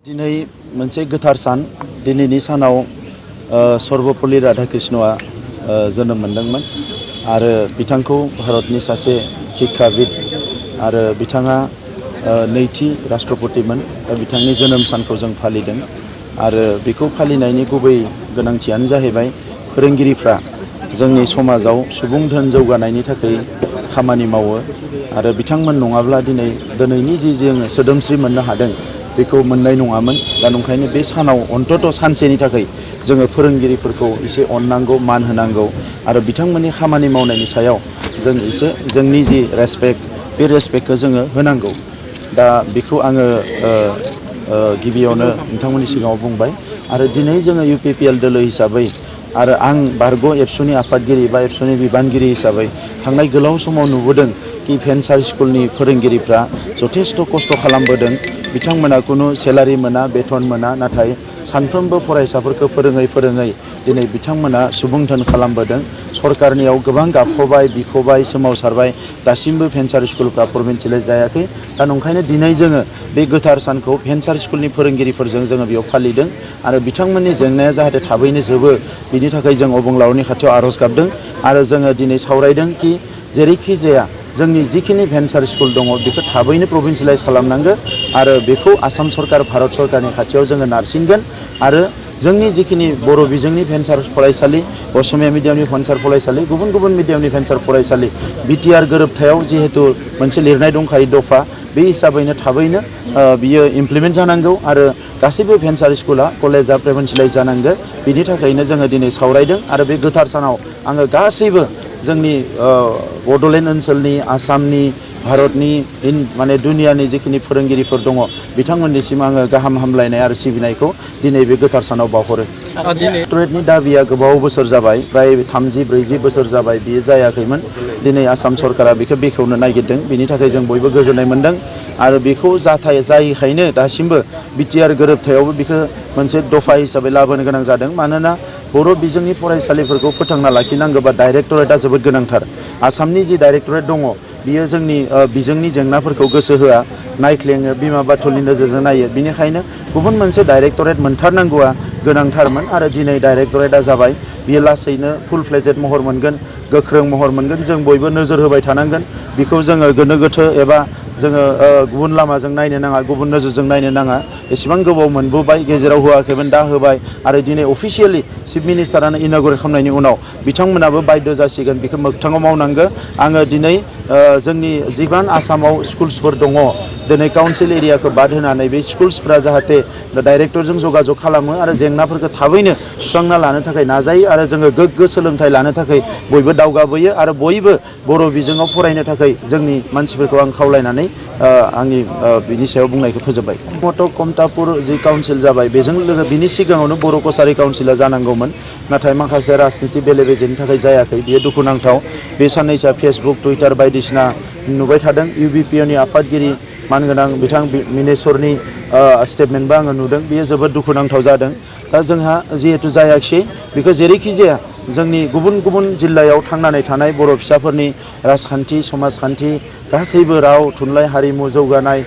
दिनै मोनसे गोथार सान दिनैनि सानाव सर्वपल्ली राधाकृष्णआ जोनोम मोनदोंमोन आरो बिथांखौ भारतनि सासे शिक्षाविद आरो बिथाङा नैथि राष्ट्रपतिमोन बिथांनि जोनोम सानखौ जों फालिदों आरो बेखौ फालिनायनि गुबै गोनांथियानो जाहैबाय फोरोंगिरिफ्रा जोंनि समाजाव सुबुं धोन जौगानायनि थाखाय खामानि मावो आरो बिथांमोन नङाब्ला दिनैनि जि जों सोदोमस्रि मोननो हादों बेखौ मोननाय नङामोन दा ओंखायनो बे सानाव अन्तत सानसेनि थाखाय जोङो फोरोंगिरिफोरखौ एसे अननांगौ मान होनांगौ आरो बिथांमोननि खामानि मावनायनि सायाव जों एसे जोंनि जि रेसपेक्ट बे रेसपेक्टखौ जोङो होनांगौ दा बेखौ आङो गिबियावनो नोंथांमोननि सिगाङाव बुंबाय आरो दिनै जोङो UPPL दोलो हिसाबै आरो आं बारग' एबसुनि आफादगिरि बा एबसुनि बिबानगिरि हिसाबै थांनाय गोलाव समाव नुबोदों कि भेन्सार स्कुलनि फोरोंगिरिफ्रा जथेस्थ' खस्थ' खालामबोदों बिथांमोना खुनु सेलारि मोना बेथन मोना नाथाय सानफ्रोमबो फरायसाफोरखौ फोरोङै दिनै बिथांमोना सुबुं धोन खालामबोदों सरकारनियाव गोबां गाबख'बाय बिख'बाय सोमावसारबाय दासिमबो भेन्सार स्कुलफ्रा प्रभिन्सियेलाइज जायाखै दा ओंखायनो दिनै जोङो बे गोथार सानखौ भेन्सार स्कुलनि फोरोंगिरिफोरजों जोङो बेयाव फालिदों आरो बिथांमोननि जेंनाया जाहाथे थाबैनो जोबो बिनि थाखाय जों अबंलावरनि खाथियाव आर'ज गाबदों आरो जोङो दिनै सावरायदों कि जेरैखि जाया जोंनि जिखिनि भेन्सार स्कुल दङ बेखौ थाबैनो प्रभिन्सियेलाइज खालामनांगौ आरो बेखौ आसाम सरकार भारत सरकारनि खाथियाव जोङो नारसिनगोन आरो जोंनि जिखिनि बर' बिजोंनि भेन्सार फरायसालि असमिया मिडियामनि भेन्सार फरायसालि गुबुन मिडियामनि भेन्सार फरायसालि BTR गोरोबथायाव जिहेतु मोनसे लिरनाय दंखायो दफा बे हिसाबैनो थाबैनो बियो इमप्लिमेन्ट जानांगौ आरो गासैबो भेन्सार स्कुला कलेजा प्रभिन्सियेलाइज जानांगौ बिनि थाखायनो जोङो दिनै सावरायदों आरो बे गोथार सानाव आङो गासैबो जोंनि बड'लेण्ड ओनसोलनि आसामनि भारतनि माने दुनियानि जिखिनि फोरोंगिरिफोर दङ बिथांमोननिसिम आङो गाहाम हामलायनाय आरो सिबिनायखौ दिनै बे गोथार सानाव बावहरो डक्टरेटनि दाबिया गोबाव बोसोर जाबाय प्राय 30-40 बोसोर जाबाय बियो जायाखैमोन दिनै आसाम सरकारा बेखौ बेखेवनो नागिरदों बिनि थाखाय जों बयबो गोजोननाय मोनदों आरो बेखौ जायैखायनो दासिमबो BTR गोरोबथायावबो बेखौ मोनसे दफा हिसाबै लाबोनो गोनां जादों मानोना बर' बिजोंनि फरायसालिफोरखौ फोथांना लाखिनांगौबा डाइरेक्टरेटआ जोबोद गोनांथार आसामनि जि डाइरेक्टरेट दङ बियो जोंनि बिजोंनि जेंनाफोरखौ गोसो होआ नायख्लेङो बिमा बाथुलनि नोजोरजों नायो बिनिखायनो गुबुन मोनसे डाइरेक्टरेट मोनथारनांगौआ गोनांथारमोन आरो दिनै डाइरेक्टरेटआ जाबाय बियो लासैनो फुल फ्लेजेड महर मोनगोन गोख्रों महर मोनगोन जों बयबो नोजोर होबाय थानांगोन बेखौ जोङो गोनो गोथो एबा जोङो गुबुन लामाजों नायनो नाङा गुबुन नोजोरजों नायनो नाङा एसेबां गोबाव मोनबोबाय गेजेराव होआखैमोन दा होबाय आरो दिनै अफिसियेलि चिफ मिनिस्टारानो इन'ग्रेट खालामनायनि उनाव बिथांमोनाबो बाध्य जासिगोन बेखौ मोगथाङाव मावनांगौ आङो दिनै जोंनि जिबान आसामाव स्कुल्सफोर दङ दिनै काउन्सिल एरियाखौ बाद होनानै बे स्कुल्सफ्रा जाहाथे डाइरेक्टरजों जगाजग खालामो आरो जेंनाफोरखौ थाबैनो सुस्रांना लानो थाखाय नाजायो आरो जोङो गोग्गो सोलोंथाइ लानो थाखाय बयबो दावगाबोयो आरो बयबो बर' बिजोङाव फरायनो थाखाय जोंनि मानसिफोरखौ आं खावलायनानै आंनि बिनि सायाव बुंनायखौ फोजोबबाय मट' कमतापुर जि काउन्सिल जाबाय बेजों लोगोसे बिनि सिगाङावनो बर' कसारि काउन्सिला जानांगौमोन नाथाय माखासे राजनिति बेले बेजेनि थाखाय जायाखै बियो दुखुनांथाव बे साननैसोआ फेसबुक टुइटार बायदिसिना नुबाय थादों UBPनि आफादगिरि मानगोनां बिथां मिनेश्वरनि स्टेटमेन्टबो आङो नुदों बियो जोबोद दुखुनांथाव जादों दा जोंहा जिहेतु जायाखिसै बेखौ जेरैखि जाया जोंनि गुबुन जिल्लायाव थांनानै थानाय बर' फिसाफोरनि राजखान्थि समाजखान्थि गासैबो राव थुनलाइ हारिमु जौगानाय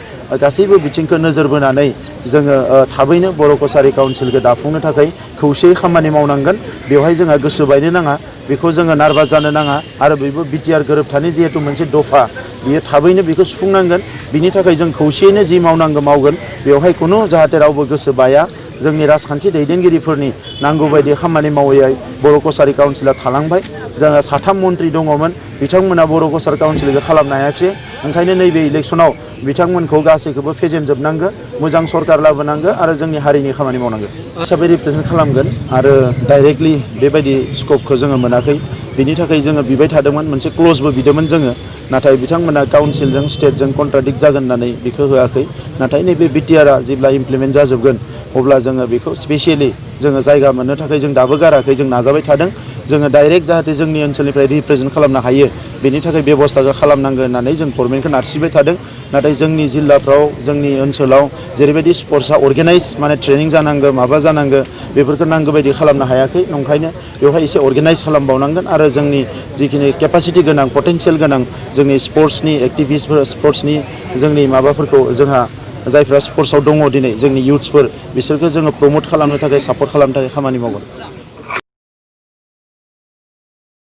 गासैबो बिथिंखौ नोजोर बोनानै जोङो थाबैनो बर' कसारि काउन्सिलखौ दाफुंनो थाखाय खौसेयै खामानि मावनांगोन बेवहाय जोंहा गोसो बायनो नाङा बेखौ जोङो नार्भास जानो नाङा आरो बेबो BTR गोरोबथानि जिहेतु मोनसे दफा बियो थाबैनो बेखौ सुफुंनांगोन बिनि थाखाय जों खौसेयैनो जि मावनांगौ मावगोन बेवहाय खुनु जाहाथे रावबो गोसो बाया जोंनि राजखान्थि दैदेनगिरिफोरनि नांगौ बायदि खामानि मावैयै बर' कसारि काउन्सिला थालांबाय जोंहा 3 मन्त्रि दङमोन बिथांमोना बर' कसारि काउन्सिलखौ खालामनो हायाखिसै ओंखायनो नैबे इलेक्सनाव बिथांमोनखौ गासैखौबो फेजेनजोबनांगौ मोजां सरकार लाबोनांगौ आरो जोंनि हारिनि खामानि मावनांगौ हिसाबै रिप्रेजेन्ट खालामगोन आरो डाइरेक्टलि बेबायदि स्कपखौ जोङो मोनाखै बिनि थाखाय जोङो बिबाय थादोंमोन मोनसे क्लजबो बिदोंमोन जोङो नाथाय बिथांमोना काउन्सिलजों स्टेटजों कन्ट्राडिक्ट जागोन होननानै बेखौ होआखै नाथाय नैबे BTRआ जेब्ला इमप्लिमेन्ट जाजोबगोन अब्ला जोङो बेखौ स्पेसियेलि जोङो जायगा मोननो थाखाय जों दाबो गाराखै जों नाजाबाय थादों जोङो डाइरेक्ट जाहाथे जोंनि ओनसोलनिफ्राय रिप्रेजेन्ट खालामनो हायो बेनि थाखाय बेबस्थाखौ खालामनांगौ होननानै जों गभर्नमेन्टखौ नारसिबाय थादों नाथाय जोंनि जिल्लाफ्राव जोंनि ओनसोलाव जेरैबायदि स्पर्ट्सआ अर्गेनाइज माने ट्रेनिं जानांगौ माबा जानांगौ बेफोरखौ नांगौ बायदि खालामनो हायाखै ओंखायनो बेवहाय एसे अर्गेनाइज खालामबावनांगोन आरो जोंनि जिखिनि केपासिटि गोनां पटेनशियेल गोनां जोंनि स्पर्ट्सनि एक्टिभिस्टफोर स्पर्ट्सनि जोंनि माबाफोरखौ जोंहा जायफ्रा स्पर्ट्सआव दङ दिनै जोंनि इयुथ्सफोर बिसोरखौ जोङो प्रमोट खालामनो थाखाय सापर्ट खालामनो थाखाय खामानि मावगोन।